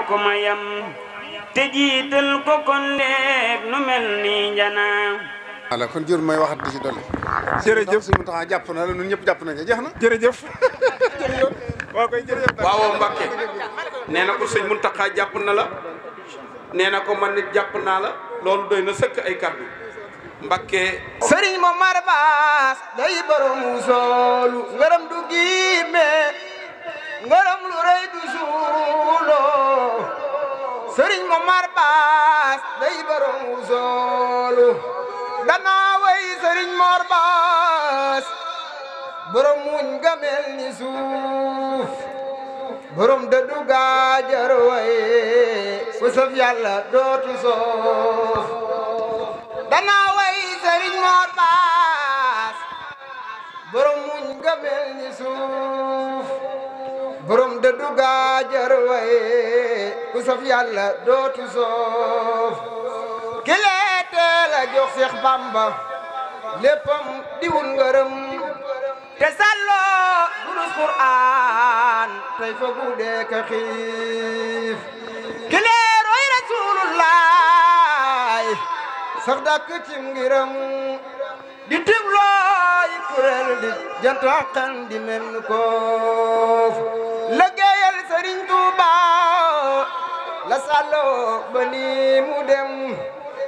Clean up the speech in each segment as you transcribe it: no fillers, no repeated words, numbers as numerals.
ko mayam te jiital ko kon leeg nu mel ni njanaaw. voilà kon jur may waxat di ci dolli. jërëjëf suñu taxaw jàpp na la ñun ñëpp jàpp nañu jeex na. jërëjëf. jërëjëf waaw koy jërëjëf. waaw Mbacke nee na ko sëñ Mountakha jàpp na la nee na ko man nit jàpp naa la loolu doy na sëkk ay kàddu Mbacke. Sëriñ Momar Baas day borom soolu ngërëm du giime ngërëm lu rëy du suuloo Sëriñ Momar Baas day borom soolu danaa way Sëriñ Mor Baas borom muñ gamel ni suuf borom dëddu gaajar way ku saf Yàlla dootu soof danaa way Sëriñ Mor Baas borom muñ gamel ni suuf borom dëddu gaajar way ku saf Yàlla dootu soof kilee teel a jox Seex Bamba léppam diwul ngërëm te salloo durus Qur'aan tey fa guddee ka xiif kilee roy Rasulullah sax dàkk cim ngiram di tiblooy kurel di jantaqan di men koof liggéeyal Sëriñ Tuuba la sàlloo ba ni mu dem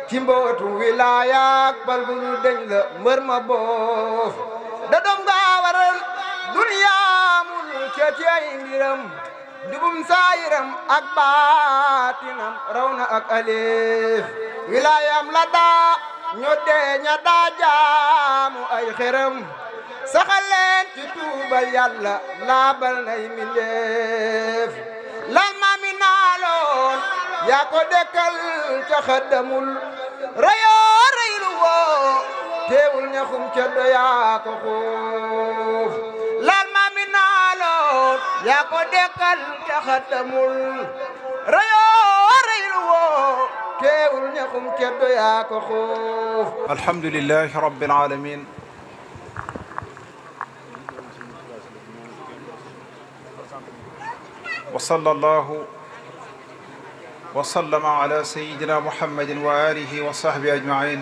ci mbootu wilaayaak bal bu ñu deñ la mbër ma boof da doom nga waral duniyaamul ceeti ay mbiram dubum saayiram ak baatinam raw na ak alif wilaayam la daa ñoddee ña daa jaamu ay xeram saxal leen ci tuubal Yàlla laabal nay mindeef lan ma mi naaloon yaa ko dekkal ca xaddamul rayoo raylu woo teewul ñaxum ceddo yaa ko xuuf lan ma mi naaloon yaa ko dekkal ca xaddamul rayoo raylu woo teewul ñaxum ceddo yaa ko xuuf. alhamdulillahi rabbil alamin wa sallallahu wa sallama ala sayyidina muhammadin wa alihi wa sahbihi ajmain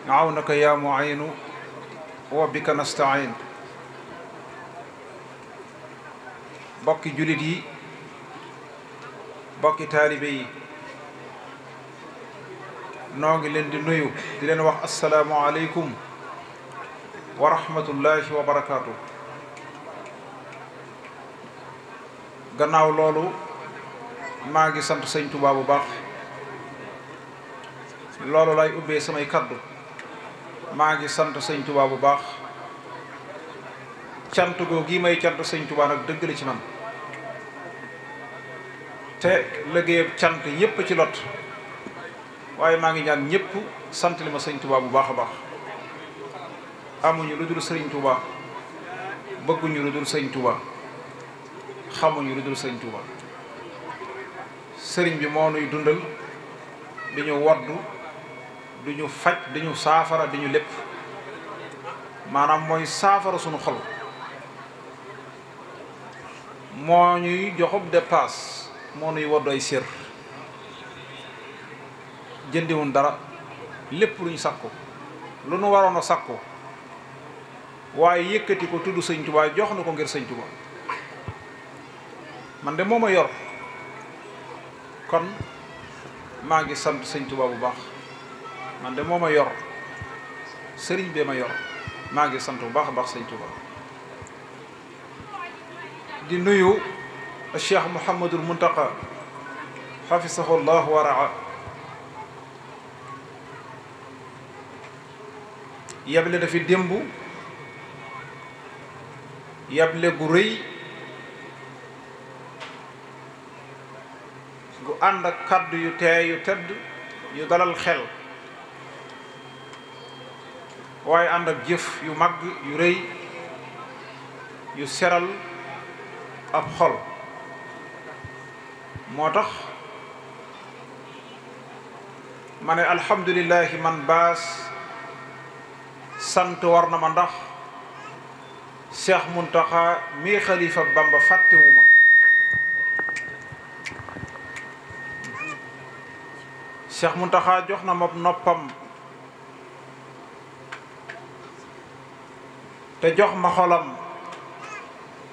awnaka ya mu'inu wa bika nasta'in bokki julit yi bokki taalibe yi noo ngi leen di nuyu di leen wax assalaamu aleykum wa rahmatullahi wa barakaatu. gannaaw loolu maa ngi sant sëñ Tuubaa bu baax loolu lay ubbee samay kaddu maa ngi sant sëñ Tuubaa bu baax cant goo gi may cant sëñ Tuubaa nag dëgg la ci man te liggéeyam cant yépp ci lot waaye maa ngi ñaan ñépp sant li ma sëñ Tuubaa bu baax a baax amuñu lu dul sëriñ Tuubaa bëgguñu lu dul sëñ Tuubaa xamuñu lu dul sëñ Tuubaa sëriñ bi moo nuy dundal di ñu waddu di ñu faj di ñu saafara di ñu lépp maanaam mooy saafara suñu xol moo ñuy joxub dépasse moo nuy waddu ay sér jëndiwun dara lépp lu ñu sakku lu nu waroon a sakku waaye yëkkati ko tudd sëñ Tuubaa jox na ko ngir sëñ Tuubaa man de moo ma yor kon maa ngi sant sëñ Tuubaa bu baax man de moo ma yor sëriñ bee ma yor maa ngi sant bu baax a baax sëñ Tuubaa di nuyu Cheikh Mouhamadul Muntaqa xafisahu llah wa raa yable dafi démb yable gu rëy gu ànd ak kaddu yu teey yu tedd yu dalal xel waaye ànd ak jëf yu mag yu rëy yu seral ab xol moo tax ma ne alhamdulillahi man baas sant war na ma ndax Cheikh Muntaxa mii xalifa Bamba fàttewuma Cheikh Mountakha jox na ma noppam te jox ma xolam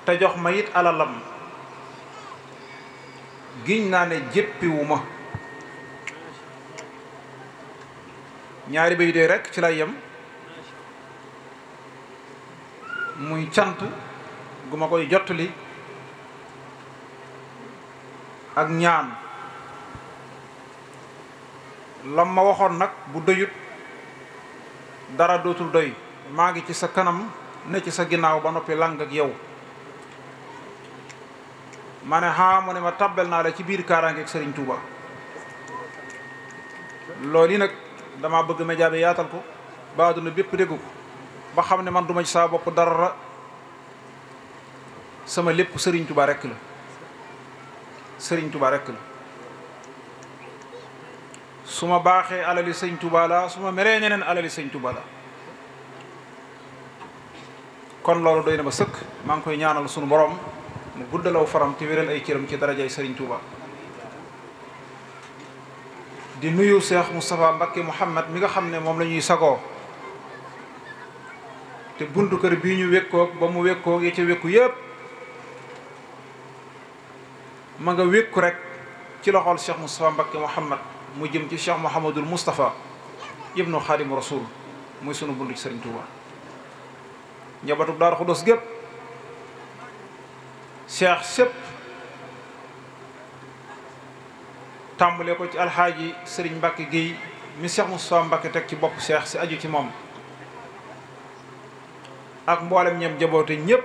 te jox ma it alalam giñ naa ne jéppiwu ma ñaari bay dee rekk ci lay yem muy cant gu ma koy jottali ak ñaan lam ma waxoon nag bu doyut dara dootul doy maa ngi ci sa kanam ne ci sa ginnaaw ba noppi lang ak yow ma ne mu ne ma tabbel naa la ci biir kaaraange ak Serigne Touba loolu yi nag dama bëgg média bi yaatal ko ba àdduna bépp dégg ko ba xam ne man duma ci saa bopp dara sama lépp Serigne Touba rekk la Serigne Touba rekk la su ma baaxee alali Sëñ Touba la su ma meree ñeneen alali Sëñ Touba la kon loolu doy na ma sëkk maa ngi koy ñaanal sunu borom mu guddalaw faram te wéral ay cëram ci darajay Serigne Touba di nuyu Cheikh Moustapha Mbacké Mouhamad mi nga xam ne moom la ñuy sagoo te buntu kër bii ñu wékkoog ba mu wékkoog ya ca wékku yépp ma nga wékku rek ci loxol Cheikh Moustapha Mbacké Mouhamad mu jëm ci Cheikh Mouhamadul Moustapha ibnu Xaadimu Rasul muy sunu buntu ci Serigne Touba njabootu Daaru Xudoos gépp cheikh sépp tàmbale ko ci alxaaji Serigne Mbacké Guèye mi Cheikh Moustapha Mbacké teg ci bopp cheikh si aju ci moom ak mboolem ñem jaboote ñépp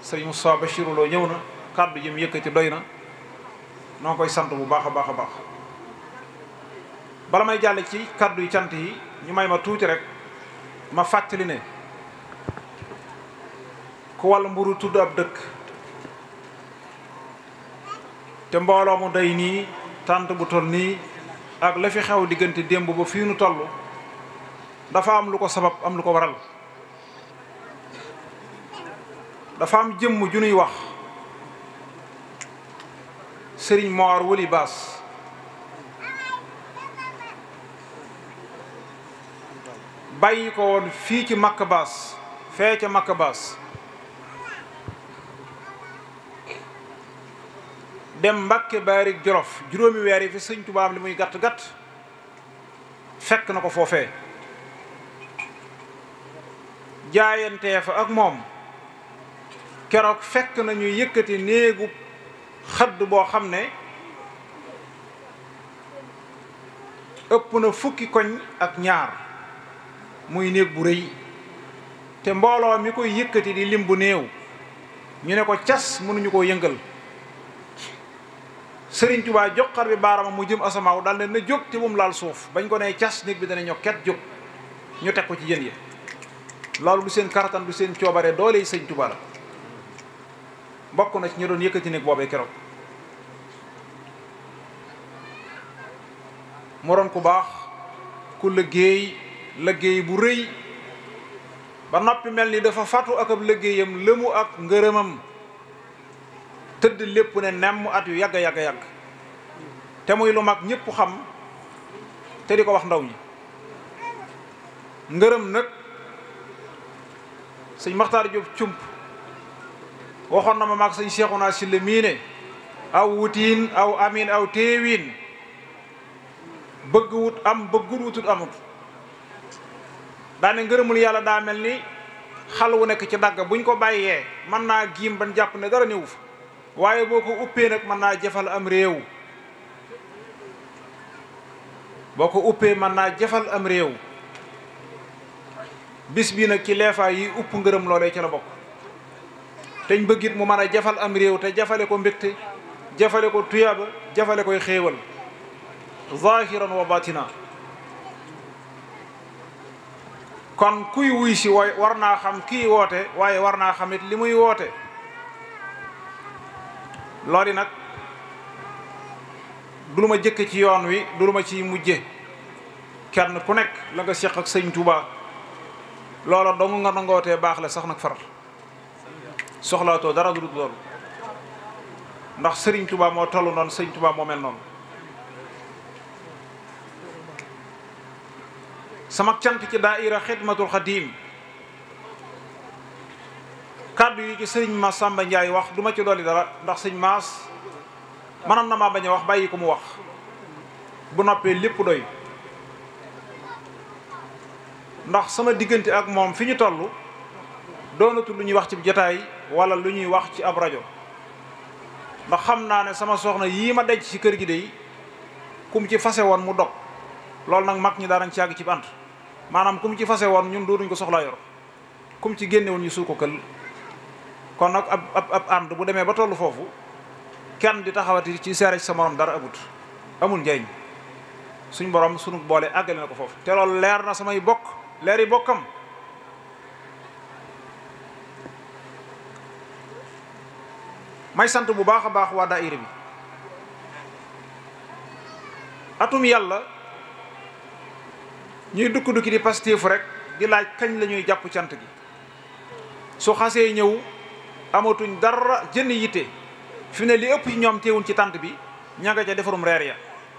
Serigne Moustapha Bachirou Lo ñëw na kàddu jëm yëkkati doy na noo koy sant bu baax a baax a baax bala may jàll ci kàddu yi cant yi ñu may ma tuuti rek ma fàttali ne ku wàll mburu tudd ab dëkk te mbooloo mu day nii tànt bu toll nii ak la fi xew diggante démb ba fii nu toll dafa am lu ko sabab am lu ko waral dafa am jëmm ju nuy wax Sëriñ Mor Wali Baas bàyyi ko woon fii ci Makka Baas fee ca Makka Baas dem Mbàkke Baarik Jolof juróomi weer yi fi Sëñ Tuubaa li muy gàtt gàtt fekk na ko foofee jaayantee fa ak moom keroog fekk nañu yëkkati néegu xadd boo xam ne ëpp na fukki koñ ak ñaar muy néeg bu rëy te mbooloo mi koy yëkkati di lim bu néew ñu ne ko cas mënuñu koo yëngal Sëriñ Tuubaa joxar bi baarama mu jëm asamaaw daal ne na jóg te bu mu laal suuf bañ ko nee cas néeg bi dana ñokket jóg ñu teg ko ci jën yi loolu du seen karatan du seen coobare doole yi Sëriñ Tuubaa la bokk na ci ñu doon yëkkati néeg boobee keroog mu doon ku baax ku liggéey bu rëy ba noppi mel ni dafa fatu ak ab liggéeyam lëmu ak ngërëmam tëdd lépp ne nemm at yu yàgg yàgg yàgg te muy lu mag ñépp xam te di ko wax ndaw ñi ngërëm nag sëñ Maxtaar Jóob cump waxoon na ma maag sëñ Seexuna Silla mii ne aw wutiin aw amin aw téewiin bëgg wut am bëggul wutut amut daane ngërëmul yàlla daa mel ni xal wu nekk ci dagg buñ ko bàyyee mën naa giim ban jàpp ne dara néewu fa waaye boo ko uppee nag mën naa jëfal am réew boo ko uppee mën naa jëfal am réew bis bii nag ci leefaa yi upp ngërëm loolee ci la bokk teñ bëggit mu mën a jëfal am réew te jafale ko mbégte jafale ko tuyaaba jafale koy xéewal zahiran wa batina kon kuy wuy si war naa xam kii woote waaye war naa xam it li muy woote loolu nag du lu ma jëkk ci yoon wi du lu ma ciy mujje kenn ku nekk la nga seq ak Sëñ Tuubaa loola dong nga nangootee baax la sax nag faral soxlaatoo dara du dul loolu ndax Sëriñ Tuubaa moo tollu noonu Sëñ Tuubaa moo mel noonu sama cant ci daayira Xidmatul Xadim kàddu yi ci sëriñ Mass Samba Ndiaye wax du ma ci dolli dara ndax sëñ Mass mënoon na maa bañ a wax bàyyi ko mu wax bu noppee lépp doy ndax sama diggante ak moom fi ñu toll doonatul lu ñuy wax ci jotaay wala lu ñuy wax ci ab rajo ndax xam naa ne sama soxna yii ma denc ci kër gi de kum ci fase woon mu dog loolu nag mag ñi daanañ ci àgg ci bant maanaam kum ci fase woon ñun dootuñ ko soxlaa yor kum ci génne woon ñu suul ko kël kon nag ab ànd bu demee ba tollu foofu kenn di taxawati ci seere ci sa morom dara amul njëriñ suñ borom sunu boole àggale na ko foofu te loolu leer na samay bokk leeri bokkam may sant bu baax a baax waa daayira bi atum yàlla ñuy dukki di pastéefu rek di laaj kañ la ñuy jàpp cant gi su xasee ñëw amatuñ dara jënd yitte fi ne li ëpp ci ñoom teewuñ ci tant bi ña nga ca defarum reer ya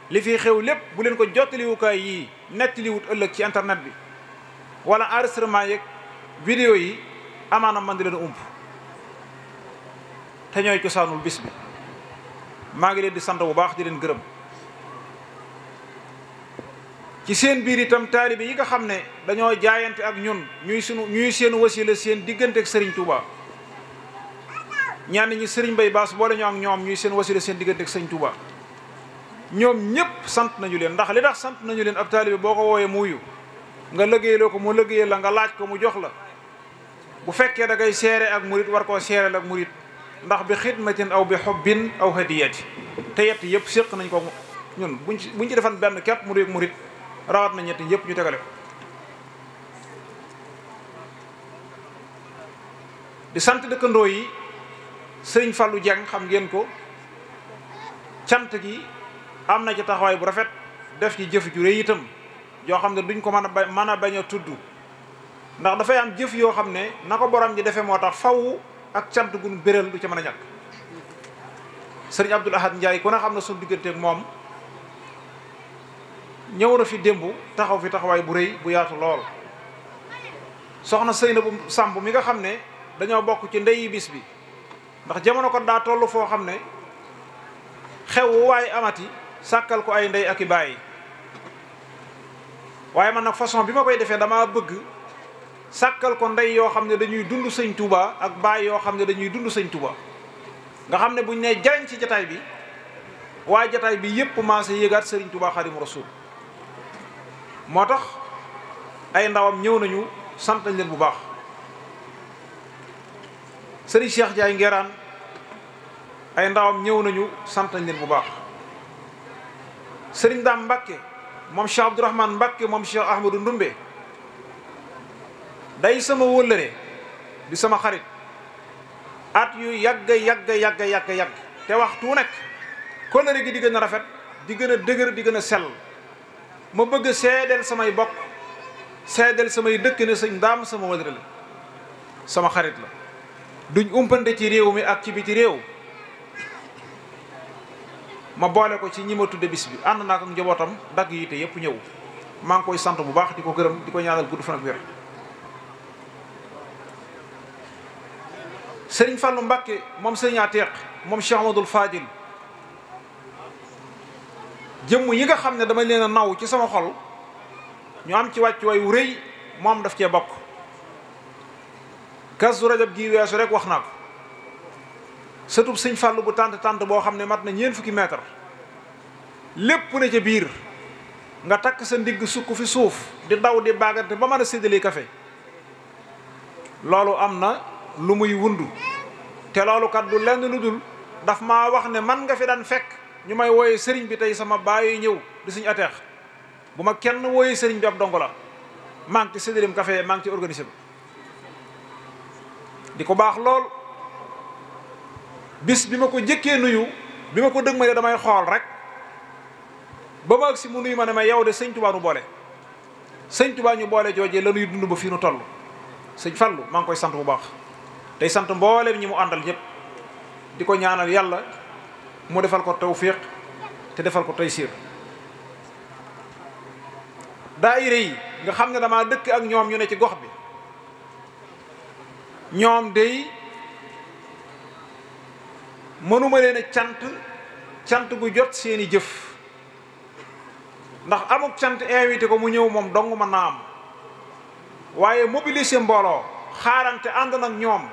li fi xew lépp bu leen ko jottaliwukaay yii nettaliwut ëllëg ci internet bi wala enregistrement yeeg vidéo yi amaana man di leen ump te ñooy cosaanul bis bi maa ngi leen di sant bu baax di leen gërëm ci seen biir itam taalibe yi nga xam ne dañoo jaayante ak ñun ñuy seen wasila seen diggante ak Serigne Touba ñenn ñi Serigne Bay Baas boole ñu ak ñoom ñuy seen wasila seen diggante ak Serigne Touba ñoom ñëpp sant nañu leen ndax li tax sant nañu leen ab taalibe boo ko woowee mu wuyu nga liggéeyloo ko mu liggéeyal la nga laaj ko mu jox la bu fekkee da ngay seere ak murit war koo seereel ak murit ndax bi xidmatin aw bi xobbin aw hadiyati te yett yëpp séq nañ ko ñun buñ ci defan benn képp mu réeg murit rawat na ñetti yëpp ñu tegale ko di sant dëkkandoo yi sëriñ Fallou Dieng xam ngeen ko cant gi am na ci taxawaay bu rafet def ci jëf ju rëy itam yoo xam ne duñ ko mën a bañ a tudd ndax dafay am jëf yoo xam ne na ko borom ji defee moo tax faw ak cant gun béral du ca mën a ñàkk sëriñ Abdoul Ahad Ndiaye ku ne xam na suñu digganteeg moom ñëw na fi démb taxaw fi taxawaay bu rëy bu yaatu lool soxna Seynabou Samb mi nga xam ne dañoo bokk ci ndeyi bis bi ndax jamono ko daa toll foo xam ne xew wu waaye amati sàkkal ko ay ndey ak i bàyyi waaye man nag façon bi ma koy defee dama bëgg sàkkal ko ndey yoo xam ne dañuy dund sëñ Touba ak baay yoo xam ne dañuy dund sëñ Touba nga xam ne buñ ne jariñ ci jataay bi waaye jataay bi yépp maase yéegaat sëriñ Touba Xaadimu Rasuul moo tax ay ndawam ñëw nañu sant nañ leen bu baax sëriñ Cheikh Ndiaye Ngeraan ay ndawam ñëw nañu sant nañ leen bu baax sëriñ Daam Mbakke moom Cheikh Abdourahmane Mbakke moom Cheikh Ahmadou Ndumbe day sama wóllëre di sama xarit at yu yàgg te waxtu nekk kóllëre gi di gën a rafet di gën a dëgër di gën a sell ma bëgg seedeel samay bokk seedeel samay dëkk ne sëñ Daam sama wóllëre la sama xarit la duñ umpante ci réew mi ak ci biti réew ma boole ko ci ñi ma tudde bis bi ànd naa ko ak njabootam dagg yi te yëpp ñëw maa ngi koy sant bu baax di ko gërëm di ko ñaanal gudd fan ak wér sëriñ Fallou Mbakke moom sëriñ Ateeq moom Cheikh Amadou Fadil jëmm yi nga xam ne dama leen a naw ci sama xol ñu am ci wàccuwaay wu rëy moom daf cee bokk Kazu Rajab gi weesu rek wax naa ko sëtub sëñ Fallou bu tànt boo xam ne mat na ñeent fukki mètre lépp ne ca biir nga takk sa ndigg sukk fi suuf di daw di baagante ba mën a séddale café loolu am na lu muy wundu te loolu kat du lenn lu dul daf maa wax ne man nga fi daan fekk ñu may wooye sëriñ bi tey sama baay ñëw di suñu ateex bu ma kenn wooye sëriñ bi ab dongo la maa ngi ci séddaleem café maa ngi ci organisé bi di ko baax lool bis bi ma ko jëkkee nuyu bi ma ko dëg ma damay xool rek ba ma agsi mu nuyu ma ne ma yow de sëñ Touba nu boole sëñ Touba ñu boole joojee la nuy dund ba fii nu toll sëñ Fallou maa ngi koy sant bu baax tey sant mboolem ñi mu àndal ñëpp di ko ñaanal yàlla mu defal ko tawfiq te defal ko taysiir daayira yi nga xam ne damaa dëkk ak ñoom ñu ne ci gox bi ñoom day mënuma leen a cant gu jot seeni jëf ndax amuk cant invité ko mu ñëw moom dong mën naa am waaye mobiliser mbooloo xaarante ànd nag ñoom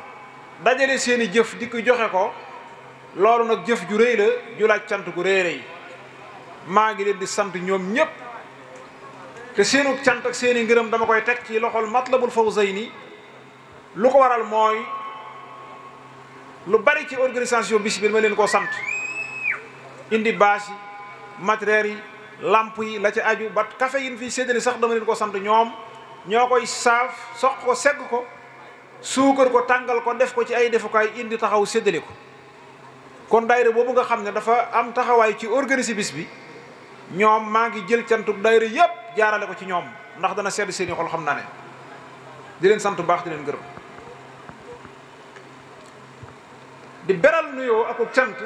dajale seeni jëf di ko joxe ko loolu nag jëf ju rëy la ju laaj cant gu rëy rëy maa ngi leen di sant ñoom ñépp te seenu cant ak seeni ngërëm dama koy teg ci loxol Matlabul Fawzayni lu ko waral mooy lu bari ci organisation bis bi ma leen koo sant indi bâche yi matériel yi lamp yi la ci aju ba café yi fi séddale sax dama leen ko sant ñoom ñoo koy saaf soq ko segg ko suukar ko tàngal ko def ko ci ay defukaay indi taxaw séddale ko kon daayira boobu nga xam ne dafa am taxawaay ci organiser bis bi ñoom maa ngi jël cantuk daayira yépp jaarale ko ci ñoom ndax dana sedd seeni xol xam naa ne di leen sant bu baax di leen gërëm di beral nuyoo ak cant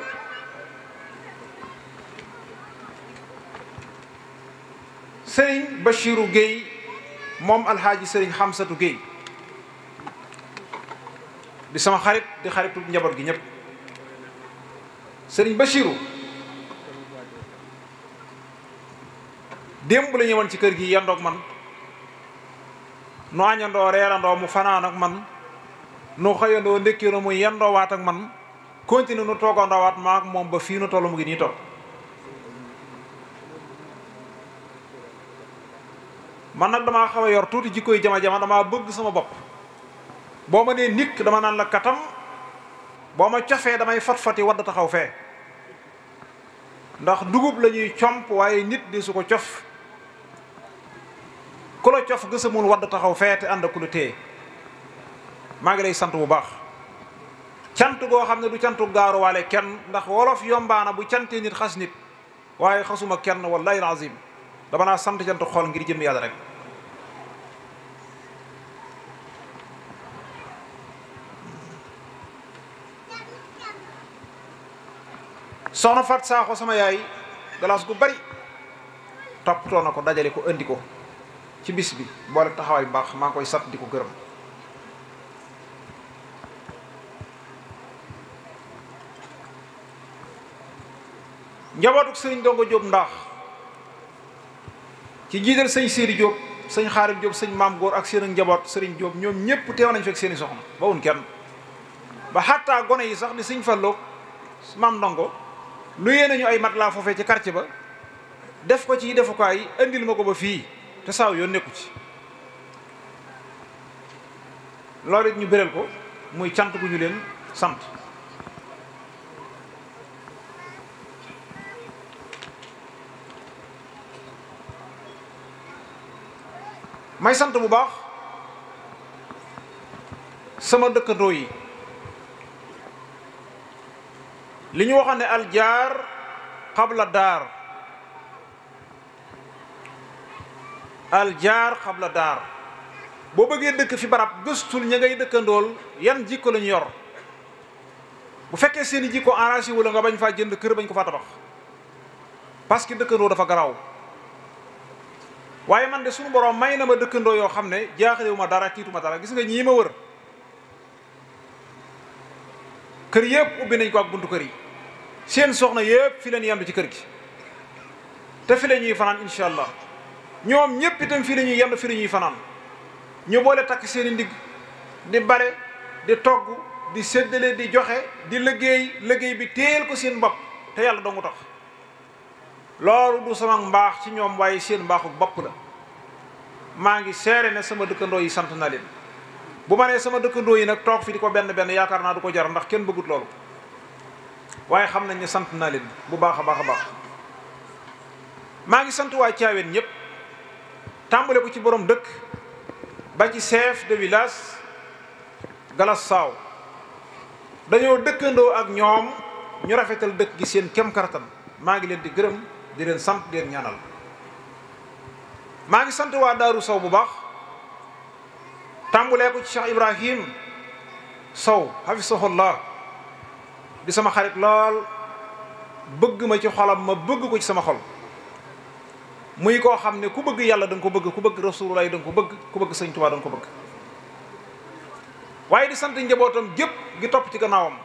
sëriñ Bachirou Guèye moom alxaaji sëriñ Xamsatu Guèye di sama xarit di xaritu njaboot gi ñëpp sëriñ Bachirou démb la ñëwoon ci kër gi yandoog man nu añandoo reerandoo mu fanaan ak man nu xëyandoo ndékkiroo mu yendoo waat ak man continue nu toogandoo waat ma ak moom ba fii nu toll mu ngi nii toog man nag damaa xaw a yor tuuti jikkoy jama damaa bëgg sama bopp boo ma nee nikk dama naan la katam boo ma cofee damay fat-fati wadd taxaw fee ndax dugub la ñuy comp waaye nit di su ko cof ku la cof gësamul wadd taxaw fee te ànd ak ku la téye maa ngi lay sant bu baax cant goo xam ne du cantu gaaruwaale kenn ndax wolof yombaana bu cantee nit xas nit waaye xasuma kenn wallahi alazim dama naa sant cant xool ngir jëm yàlla rek soxna Fat Saaxo sama yaay galaas gu bari toppatoo na ko dajale ko indi ko ci bis bi boole taxawaay bu baax maa ngi koy sant di ko gërëm njabootuk sëriñ Dongo Jóob ndax ci jiital sëñ Séeri Jóob sëñ Xaarim Jóob sëñ Maam Góor ak seen ak njaboot sëriñ Jóob ñoom ñépp teew nañ fekk seeni soxna ba wun kenn ba xattaa gone yi sax di sëñ Falloog Maam Ndongo lu yéene ñu ay mat laa foofee ci quartier ba def ko ci defukaay yi indil ma ko ba fii te saaw yoon nekku ci loolu it ñu béral ko muy cant gu ñu leen sant may sant bu baax sama dëkkandoo yi li ñu waxoon ne aljaar xabla daar aljaar xabla daar boo bëggee dëkk fi barab gëstul ña ngay dëkkandool yan jikko lañu yor bu fekkee seeni jikko arrangé wala nga bañ faa jënd kër bañ ko faa tabax parce que dëkkandoo dafa garaaw waaye man de suñu borom may na ma dëkkandoo yoo xam ne jaaxlewu ma dara tiitu ma dara gis nga ñii ma wër kër yëpp ubbi nañ ko ak buntu kër yi seen soxna yëpp fi leen yendu ci kër gi te fi la ñuy fanaan incha allah ñoom ñëpp itam fi la ñuy yendu fi la ñuy fanaan ñu boole takk seen i ndigg di bale di togg di séddale di joxe di liggéey bi téel ko seen bopp te yàlla dongu tax loolu du sama mbaax ci ñoom waaye seen mbaaxu bopp la maa ngi seere ne sama dëkkandoo yi sant na leen bu ma nee sama dëkkandoo yi nag toog fi di ko benn yaakaar naa du ko jar ndax kenn bëggut loolu waaye xam nañ ne sant naa leen bu baax a baax a baax maa ngi sant waa Thiawéne ñëpp tàmbale ko ci borom dëkk ba ci chef de village Galas Saaw dañoo dëkkandoo ak ñoom ñu rafetal dëkk gi seen kem kartan maa ngi leen di gërëm di leen sant di leen ñaanal maa ngi sant waa Daaru Sow bu baax tàmbulee ko ci Cheikh Ibrahim Sow hafisahullah di sama xarit lool bëgg ma ci xolam ma bëgg ko ci sama xol muy koo xam ne ku bëgg yàlla da nga ko bëgg, ku bëgg rasulullah da nga ko bëgg, ku bëgg sëñ Tuubaa da nga ko bëgg. waaye di sant njabootam gépp gi topp ci gannaawam,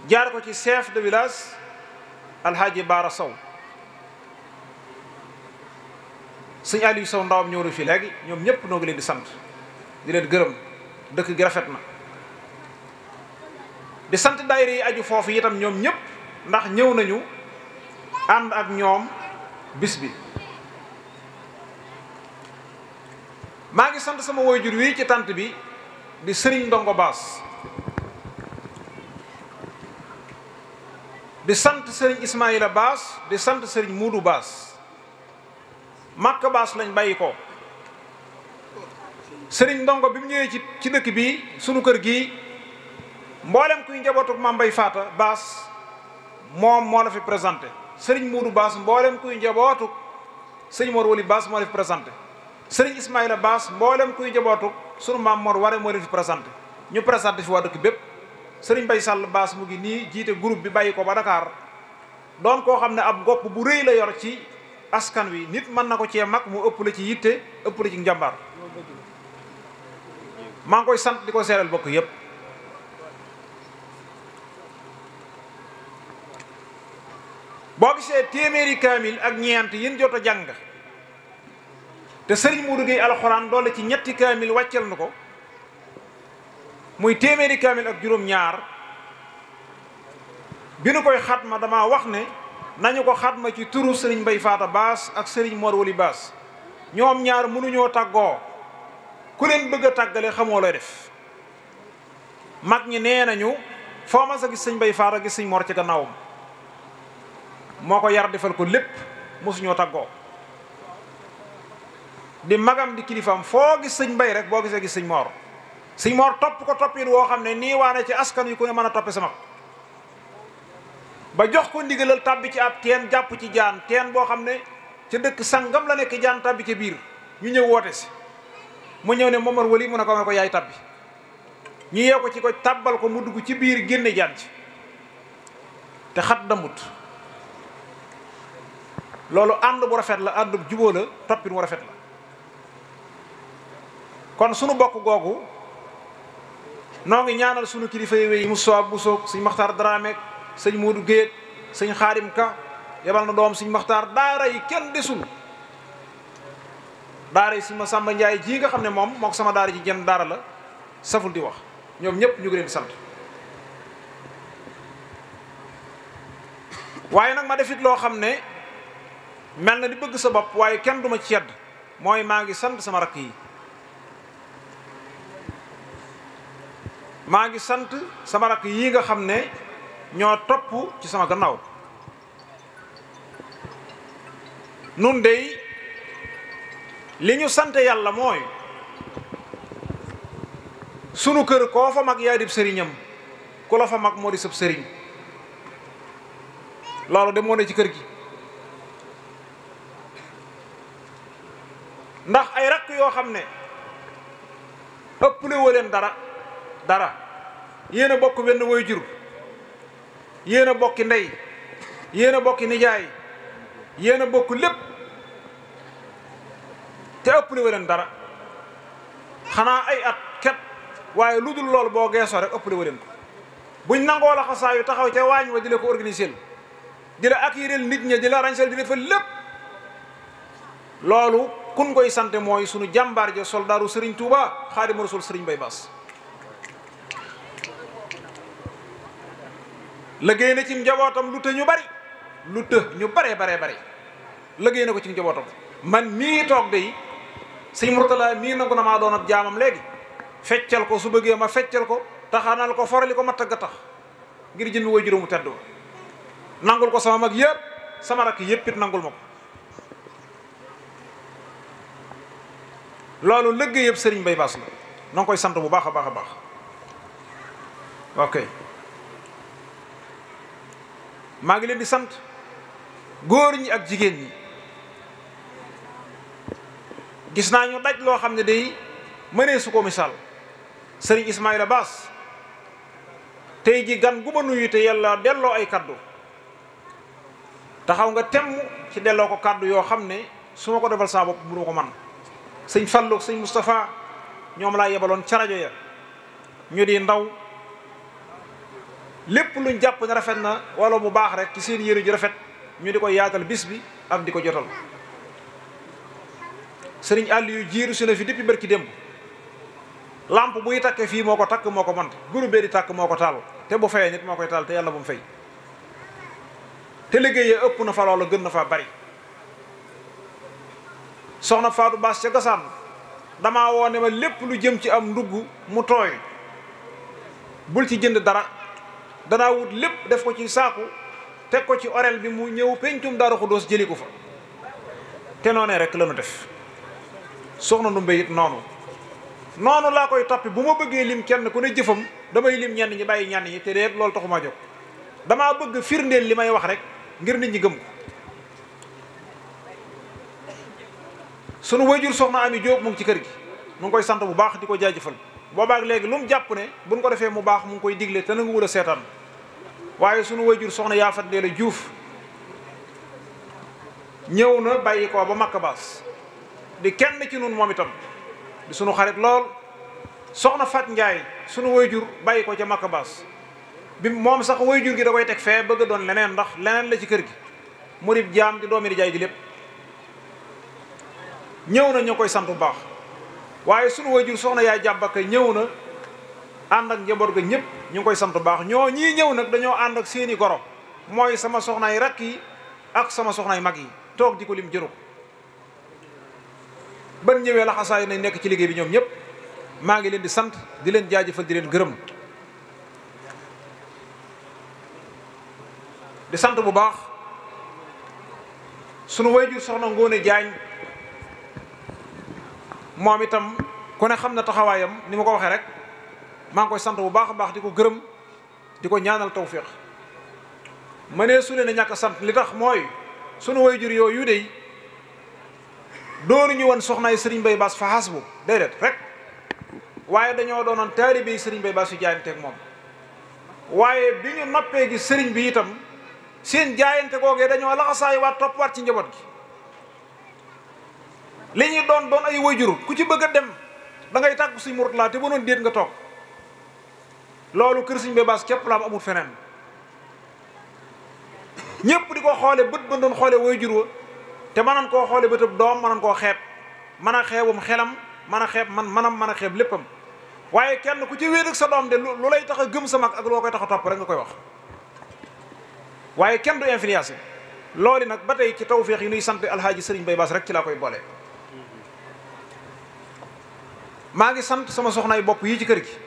jaar ko ci chef de village Alhaaji Baara Sow. sëñ Aliou Sow ndawam ñëw na fi léegi, ñoom ñëpp noo ngi leen di sant di leen gërëm, dëkk gi rafet na. di sant daayira yi aju foofu itam ñoom ñëpp, ndax ñëw nañu ànd ak ñoom bis bi. maa ngi sant sama waajur wi ci tant bi di Serigne Ndongo Baas, di sant Serigne Ismaïla Baas, di sant Serigne Muudu Baas. Makka Baas lañ bàyyi ko. Serigne Ndongo bi mu ñëwee ci dëkk bi sunu kër gi, mboolem kuy njabootu Mame Mbaye Faata Baas moom moo la fi présenté. Serigne Muudu Baas mboolem kuy njabootu sëñ Mor Wali Baas moo la fi présenté. Serigne Ismaïla Baas mboolem kuy njabootu sunu maam Mor Ware moo leen fi présenté. ñu présenté fi waa dëkk bépp. Serigne Mbaye Sall Baas mu ngi nii jiite groupe bi bàyyi ko ba Dakar, doon koo xam ne ab gopp bu rëy la yor ci askan wi. nit mën na ko cee mag mu ëpp la ci yitte, ëpp la ci njàmbaar. maa ngi koy sant di ko seeral bokk yépp. boo gisee téeméeri kaamil ak ñeent yin jot a jàng te Serigne Modou Gueye alxuraan doole ci ñetti kaamil wàccel na ko, muy téeméeri kaamil ak juróom-ñaar. bi nu koy xatma dama wax ne nañu ko xatma ci turu Serigne Mbaye Faata Baas ak Serigne Mor Wali Baas. ñoom ñaar mënuñoo tàggoo, ku leen bëgg a tàggale xamoo looy def. mag ñi nee nañu foo ma sa gis sëñ Mbaye Faata gis sëñ Mor ci gannaawam, moo ko yar defal ko lépp, mosuñoo tàggoo. di magam di kilifaam, foo gis sëñ Mbaye rek boo gisee gis sëñ Mor. sëñ Mor topp ko toppin woo xam ne nii waane ci askan wi ku ne mën a toppe sama, ba jox ko ndigalal tàbbi ci ab teen, jàpp ci jaan, teen boo xam ne ca dëkk sangam la nekk, jaan tàbbi ca biir. ñu ñëw woote si, mu ñëw ne Momar Wali mu ne ko yaay tàbbi. ñu yee ko ci ko tàbbal ko mu dugg ci biir génne jaan ci te xat damut. loolu ànd bu rafet la, ànd bu jubóo la, toppin bu rafet la. kon sunu bokk googu noo ngi ñaanal sunu kilifa yi wéy Moussa Bousso, sëñ Maxtaar Dramé, sëñ Modou Guèye, sëñ Xaadim Ka yebal na doom sëñ Maxtaar. daara yi kenn desul, daara yi sëñ Masamba Njaay ji nga xam ne moom mook sama daara ji jenn daara la, saful di wax. ñoom ñëpp ñu ngi leen di sant. waaye nag ma defit loo xam ne mel na di bëgg sa bopp, waaye kenn duma ci yedd, mooy maa ngi sant sama rakk yi. maa ngi sant sama rakk yi nga xam ne ñoo topp ci sama gannaaw. nun dey li ñu sant yàlla mooy sunu kër koo fa mag yaa dib sëriñam, ku la fa mag moo di sëb sëriñ. loolu de moo ne ci kër gi. ndax ay rakk yoo xam ne ëpple woo leen dara yéen a bokk wenn waajur, yéen a bokki ndey, yéen a bokki nijaay, yéen a bokk lépp, te ëpple woo leen dara, xanaa ay at ket. waaye lu dul loolu boo geesoo rek ëppale wa leen ko. buñ nangoo la xasaa yu taxaw ca waañ wa di la ko organiser, di la accueillir nit ña, di la rañsel, di la fa lépp. loolu kun koy sante mooy sunu jàmbaar ja soldaaru Serigne Touba Xaadimu Rasuul Serigne Mbaye Baas. liggéey na ci njabootam lu të ñu bari, lu të ñu baree bari liggéey na ko ci njabootam. man mii toog de sëñ Murtala mii nangu na maa doon ab jaamam léegi. feccal ko su bëggee ma feccal ko, taxanal ko, forali ko ma tagga tax ngir jëmmi way juróomu tedd wa. nangul ko sama mag yëpp, sama rakk yëpp it nangul ma ko. loolu liggéey yëpp Serigne Mbaye Baas la, na nga koy sant bu baax a baax a baax. ok maa ngi leen di sant góor ñi ak jigéen ñi. gis naa ñu daj loo xam ne day mënee su ko misaal. Serigne Ismaïla Baas tey ji gan gu ma nuyu te yàlla delloo ay kaddu, te taxaw nga temm ci delloo ko kàddu yoo xam ne su ma ko defal saa bopp bu ko man sëñ Fallu sëñ Moustapha ñoom laa yebaloon ca rajo ya ñu di ndaw lépp luñ jàpp ne rafet na wala mu baax rek ci seen yére ju rafet ñu di ko yaatal bis bi ak di ko jotal sëriñ Aliou jiiru si na fi depuis barki démb lampe buy takke fii moo ko takk moo ko mant groupe bee di tàkk moo ko taal te bu fayee nit moo koy taal te yàlla bu mu fay te liggéey ya ëpp na fa loola gën na faa bari soxna Fatou Bass ca Gassane damaa woo ne ma lépp lu jëm ci am ndugg mu tooy bul ci jënd dara danaa wut lépp def ko ci saaku teg ko ci orel bi mu ñëw pencum Daaru Xudoos jëli ko fa te noonee rek la nu def soxna Ndumbe it noonu laa koy toppi bu ma bëggee lim kenn ku ne jëfam damay lim ñenn ñi bàyyi ñenn ñi te déet loolu taxuma jóg damaa bëgg firndeel li may wax rek ngir nit ñi gëm ko sunu wayjur soxna Ami Jóob mu ngi ci kër gi mu ngi koy sant bu baax di ko jaajëfal boobaak léegi lu mu jàpp ne buñ ko defee mu baax mu ngi koy digle te na nga wul a seetaan waaye sunu wayjur soxna Yaafat Ndeela Juuf ñëw na bàyyi ko ba Makka Baas di kenn ci nun moom itam di sunu xarit lool soxna Fat Njaay sunu wayjur bàyyi ko ca Makka Baas bi moom sax wayjur gi da koy teg fee bëgg doon leneen ndax leneen la ci kër gi murid jaam di doomi di jaay di lépp ñëw na ñu koy sant bu baax waaye sunu wayjur soxna yaay jàbbaka ñëw na ànd ak njaboot ga ñëpp ñu ngi koy sant bu baax ñoo ñii ñëw nag dañoo ànd ak seeni goro mooy sama soxnaay rakk yi ak sama soxnaay mag yi toog di ko lim jëru ko ban ñëwee laxasaay nañ nekk ci liggéey bi ñoom ñëpp maa ngi leen di sant di leen jaajëfal di leen gërëm di sant bu baax sunu wayjur soxna Ngóone Jaañ moom itam ku ne xam na taxawaayam ni ma ko waxee rek maa ngi koy sant bu baax a baax di ko gërëm di ko ñaanal tawféex ma ne su leen a ñàkk sant li tax mooy sunu wayjur yooyu dey doonuñu woon soxnaay Serigne Mbaye Bass fa xas bu déedéet rek waaye dañoo doonoon taalibe yi Serigne Mbaye Bass yu jaayanteeg moom waaye bi ñu noppee gi Serigne bi itam seen jaayante googee dañoo laxasaay waat toppaat ci njaboot gi li ñuy doon ay wayjur ku ci bëgg a dem da ngay tàggu Serigne Mourtala te bu noon déet nga toog loolu kër Serigne Mbaye Bass képp la am amul feneen ñëpp di ko xoole bët ba doon xoole wayjur wa te mënan koo xoole bëtëb doom mënan koo xeeb mën a xeebum xelam mën a xeeb mën a xeeb léppam waaye kenn ku ci wéet ak sa doom de lu lay tax a gëm sa mag ak loo koy tax a topp rek nga koy wax waaye kenn du influencé loolu nag ba tey ci tawféex yi nuy sant alhaaji Serigne Mbaye Bass rek ci laa koy boole maa ngi sant sama soxnaay bopp yi ci kër gi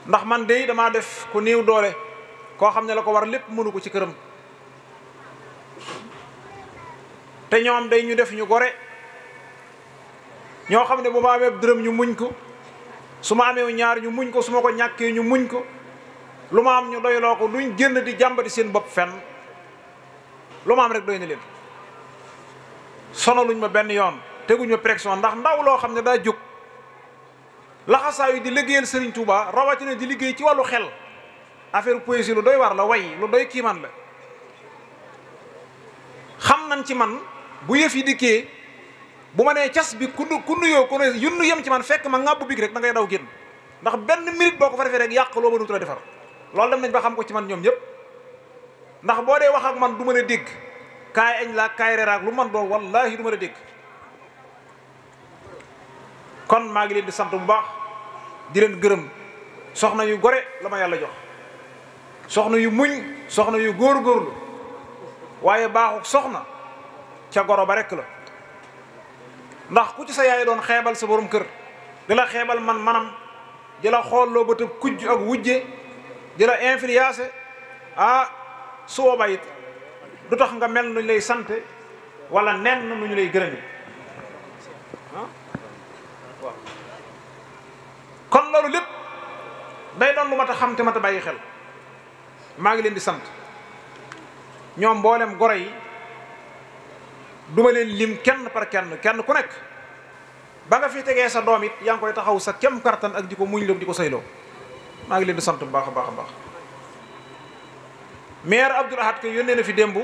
ndax man de damaa def ku néew doole koo xam ne la ko war lépp mënu ko ci këram te ñoom day ñu def ñu gore ñoo xam ne bu ma amee dërëm ñu muñ ko su ma amee ñaar ñu muñ ko su ma ko ñàkkee ñu muñ ko lu ma am ñu doyloo ko duñ génn di jàmbati seen bopp fenn lu ma am rek doy na leen sonaluñ ma benn yoon teguñ ma pression ndax ndaw loo xam ne daa jóg laxasaayu di liggéeyal Serigne Touba rawatina di liggéey ci wàllu xel affaire poésie lu doy war la way lu doy kiiman la xam nañ ci man bu yëf yi dikkee bu ma nee cas bi ku nuyoo ku ne yunnu yem ci man fekk ma ŋàbbu big rek da ngay daw génn ndax benn minute boo ko fa defee rek yàq loo mënut a defar loolu dem nañ ba xam ko ci man ñoom ñëpp ndax boo dee wax ak man du mën a dégg kaay añ laa kaay reeraak lu man doon wallaahi du mën a dégg kon maa ngi leen di sant bu baax di leen gërëm soxna yu gore la ma yàlla jox soxna yu muñ soxna yu góor-góorlu waaye baaxu soxna ca goro ba rekk la ndax ku ci sa yaay doon xeebal sa borom kër di la xeebal manam di la xoolloo ba tëb kujj ak wujje di la influencé su boobaa it du tax nga mel nuñ lay sante wala nen nu ñu lay gërëme kon loolu lépp day doon lu mat a xam te mat a bàyyi xel maa ngi leen di sant ñoom mboolem goro yi duma leen lim kenn par kenn ku nekk ba nga fi tegee sa doom it yaa ngi koy taxaw sa kem kartan ak di ko muñ loo di ko sayloo maa ngi leen di sant bu baax a baax a baax maire Abdoul Ahad Ka yónnee na fi démb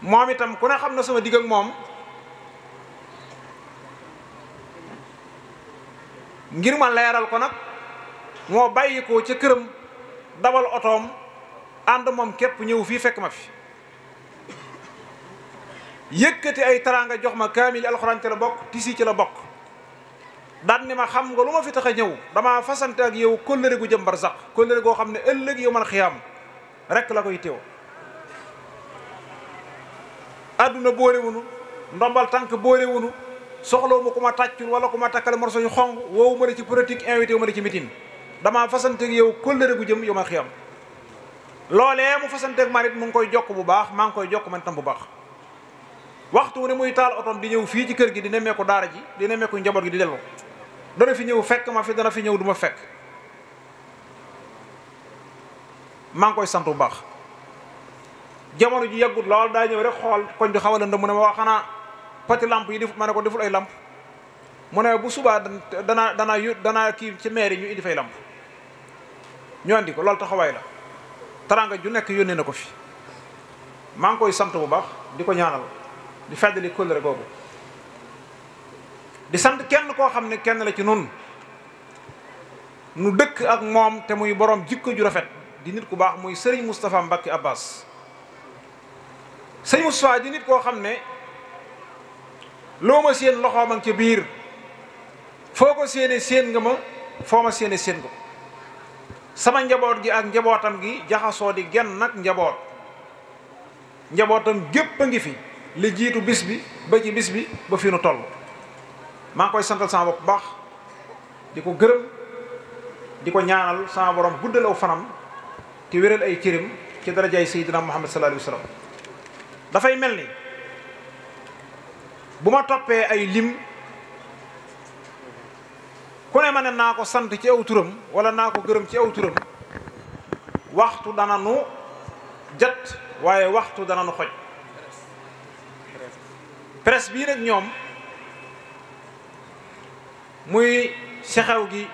moom itam ku ne xam na sama digg ak moom ngir ma leeral ko nag moo bàyyi ko ca këram dawal otoom ànd moom képp ñëw fii fekk ma fi yëkkati ay teraanga jox ma kaamil alxuraan ci la bokk tisi ci la bokk daan ni ma xam nga lu ma fi tax a ñëw dama fasante ak yow kóllëre gu jëm barsax kóllëre goo xam ne ëllëg yow man xiyaam rek la koy teew adduna boolewunu ndombal tànk boolewunu soxlawu ma ku ma tàccul wala ku ma takkale morso yu xong woowu ma ne ci politique invité wu ma ne ci meeting dama fasante ak yow kóllëre gu jëm yow man xiyaam loolee mu fasante ak man it mu ngi koy jokk bu baax maa ngi koy jokk man tam bu baax waxtu wu ne muy taal otom di ñëw fii ci kër gi di nemmeeku daara ji di nemmeeku njaboot gi di dellu dana fi ñëw fekk ma fi dana fi ñëw du ma fekk maa ngi koy sant bu baax jamono ji yàggut lool daa ñëw rek xool koñ bi xaw a lëndëm mu ne ma wax xanaa pati lamp yi ma ne ko deful ay lamp mu ne bu subaa danaa kii ci maire yi ñu indi fay lamp ñu andi ko loolu taxawaay la taranga ju nekk yónnee na ko fi maa ngi koy sant bu baax di ko ñaanal di feddali kóllëre googu di sant kenn koo xam ne kenn la ci nun nu dëkk ak moom te muy borom jikko ju rafet di nit ku baax muy Serigne Moustapha Mbacké Abbas Serigne Moustapha di nit koo xam ne loo ma séen loxoom a ngi ca biir foo ko séenee séen nga ma foo ma séenee séen nga sama njaboot gi ak njabootam gi jaxasoo di genn nag njabootam gépp a ngi fi li jiitu bis bi ba ci bis bi ba fi nu toll maa ngi koy santal sama bopp baax di ko gërëm di ko ñaanal sama borom guddal aw fanam te wéral ay cëram ci darajaay Seydina Muhammad sallallahu alayhi wa sallam dafay mel ni bu ma toppee ay lim ku ne ma ne naa ko sant ci aw turam wala naa ko gërëm ci aw turam waxtu dana nu jat waaye waxtu dana nu xoj presse bii nag ñoom muy Sexew gi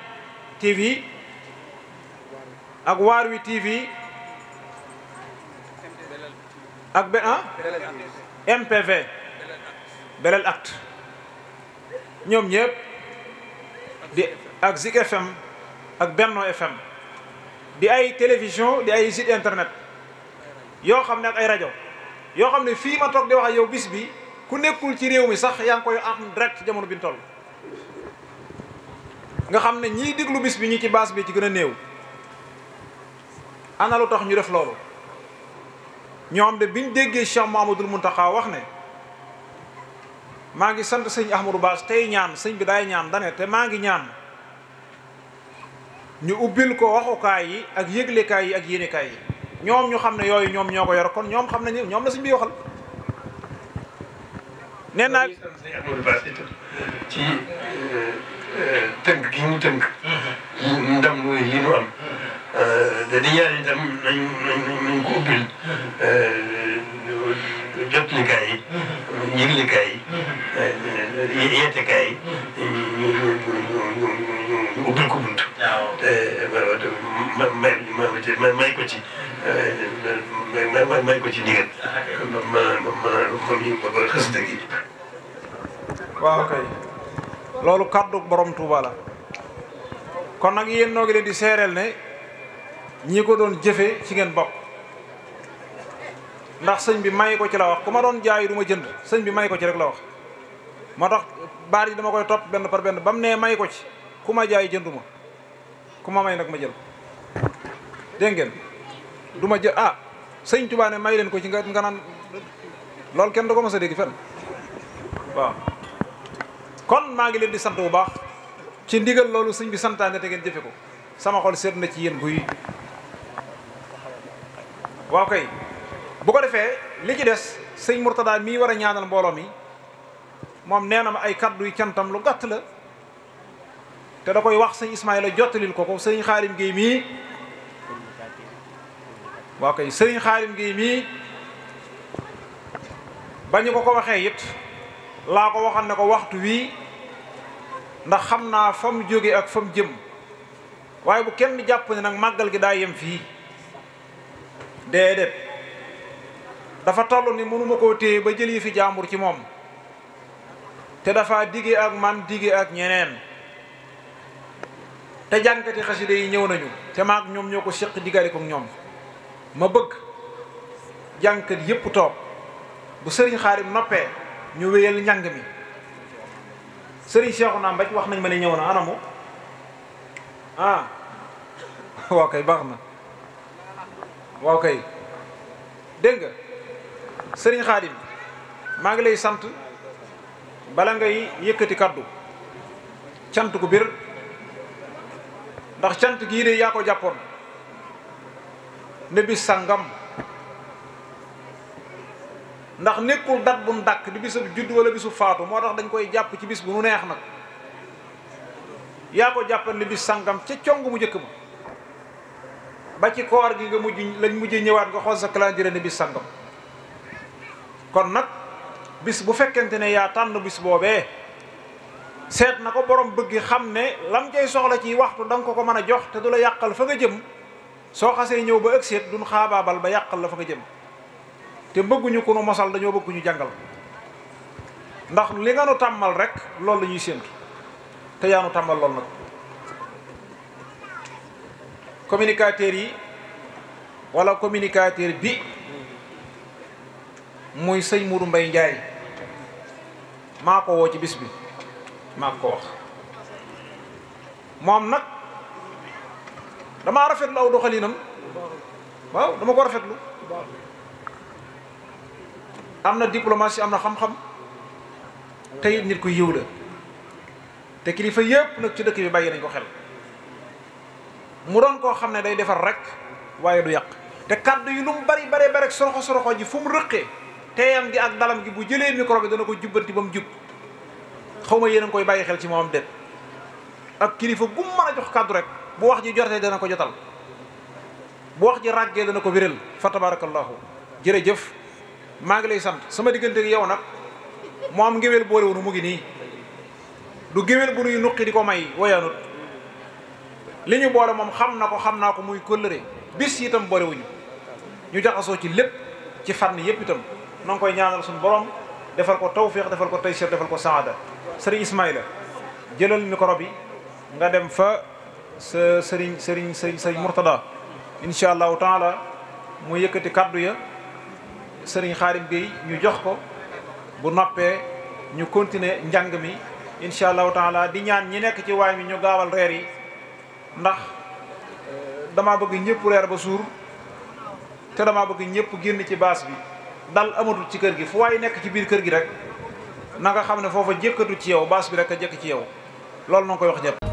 TV ak Waar wi TV ak MPV Belel Acte ñoom ñëpp di ak Zik FM ak Benno FM di ay télévision di ay site internet yoo xam ne ak ay rajo yoo xam ne fii ma toog di wax ak yow bis bi ku nekkul ci réew mi sax yaa ngi koy am direct jamono bi ñu toll nga xam ne ñiy déglu bis bi ñi ci baas bi ci gën a néew ana lu tax ñu def loolu ñoom de biñ déggee Cheikh Mouhamadoul Mountakha wax ne maa ngi sant sëñ Ahmadou Bass tey ñaan sëñ bi daay ñaan dane te maa ngi ñaan ñu ubbil ko waxukaay yi ak yëglekaay yi ak yéenekaay yi ñoom ñu xam ne yooyu ñoom ñoo ko yor kon ñoom xam nañu ñoom la sëñ bi waxal nee naa sëñ Ahmadou Bass itam ci tënk gi ñu tënk ndam lu li nu am di ñaan itam nañ ko ubbil jotlikaay yi yëglikaay yi yeetekaay yi ñu ubbil ko bunt may ko ci may ko ci ndigal ma xës dëgg yi waaw kay loolu kàddu borom Touba la kon nag yéen noo ngi leen di seereel ne ñi ko doon jëfe ci ngeen bokk ndax sëñ bi may ko ci la wax ku ma doon jaay du ma jënd sëñ bi may ko ci rek la wax moo tax baat yi dama koy topp benn par benn ba mu nee may ko ci ku ma jaay jënduma ku ma may nag ma jël dégg ngeen du ma jël ah sëñ Touba ne may leen ko ci nga naan loolu kenn du ko mës a dégg fenn waaw kon maa ngi leen di sant bu baax ci ndigal loolu sëñ bi santaane te ngeen jëfe ko sama xol seet na ci yéen guy waaw kay bu ko defee li ci des sëñ Mourtada mii war a ñaanal mbooloo mi moom nee na ma ay kaddu yu cantam lu gàtt la te da koy wax sëñ Ismaïla jottalil ko sëñ Xaarim Guèye mii waaw kay sëñ Xaarim Guèye mii ba ñu ko waxee it laa ko waxal ne ko waxtu wii ndax xam naa fa mu jóge ak fa mu jëm waaye bu kenn jàpp ne nag màggal gi daa yem fii déedéet dafa toll ni mënuma koo téye ba jël yi fi jàmbur ci moom te dafa dige ak man dige ak ñeneen te jànkati xasida yi ñëw nañu te maag ñoom ñoo ko séq digale ko ñoom ma bëgg jànkat yépp toog bu sëriñ Xaadim noppee ñu wéyal njàng mi sëriñ Seexuna Mbaj wax nañ ma ne ñëw na anamu ah waaw kay baax na waaw kay dégg nga sëriñ Xaadim maa ngi lay sant bala ngay yëkkati kaddu cant gu bir ndax cant gii de yaa ko jàppoon ne bis sangam ndax nekkul dat bu ndàkk di bisub judd wala bisub faatu moo tax dañ koy jàpp ci bis bu nu neex nag yaa ko jàppal ne bis sangam ca cong mu njëkk ba ci koor gi nga mujj lañ mujjee ñëwaat nga xool sa calendrier ne bis sangam kon nag bis bu fekkente ne yaa tànn bis boobee seet na ko borom bëgg xam ne lam cay soxla ci waxtu da nga ko mën a jox te du la yàqal fa nga jëm soo xasee ñëw ba ëgg seet duñ xaabaabal ba yàqal la fa nga jëm te bëgguñu ku nu mosal dañoo bëgg ñu jàngal ndax li nga nu tàmmal rek loolu la ñuy séentu te yaa nu tàmmal lool nag communicateurs yi wala communicateur bi muy sëñ Mourou Mbaye Ndiaye maa ko woo ci bis bi maa ko wax moom nag damaa rafetlu aw doxalinam waaw dama ko rafetlu am na diplomatie am na xam-xam tey nit ku yiw la te kilifa yépp nag ci dëkk bi bàyyi nañ ko xel mu doon koo xam ne day defar rek waaye du yàq te kàddu yi lu mu bari rek soroxo ji fu mu rëqee teeyam gi ak dalam gi bu jëlee micro bi dana ko jubbanti ba mu jub xaw ma yéen a ngi koy bàyyi xel ci moom déet ak kilifa gu mu mën a jox kàddu rek bu wax ji jotee dana ko jotal bu wax ji ràggee dana ko wéral fa tabarakallahu jërëjëf maa ngi lay sant sama diggante ak yow nag moo am ngéwél boolewunu mu ngi nii du géwél bu nuy nuqi di ko may woyaanut li ñu boole moom xam naa ko muy kóllëre bis itam boolewuñu ñu jaxasoo ci lépp ci fànn yépp itam noo ngi koy ñaanal suñu borom defal ko tawfiq defal ko taysir defal ko saada sëriñ Ismaïla jëlal micro bi nga dem fa sa sëriñ Murtada insha allahu taala mu yëkkati kaddu ya sëriñ Xaadim Bey ñu jox ko bu noppee ñu continuer njàng mi insha allahu taala di ñaan ñi nekk ci waay mi ñu gaawal reer yi ndax dama bëgg ñëpp reer ba suur te dama bëgg ñëpp génn ci baas bi dal amatul ci kër gi fu waay nekk ci biir kër gi rek na nga xam ne foofa jëkkatu ci yow baas bi rek a jëkk ci yow loolu na nga koy wax ñëpp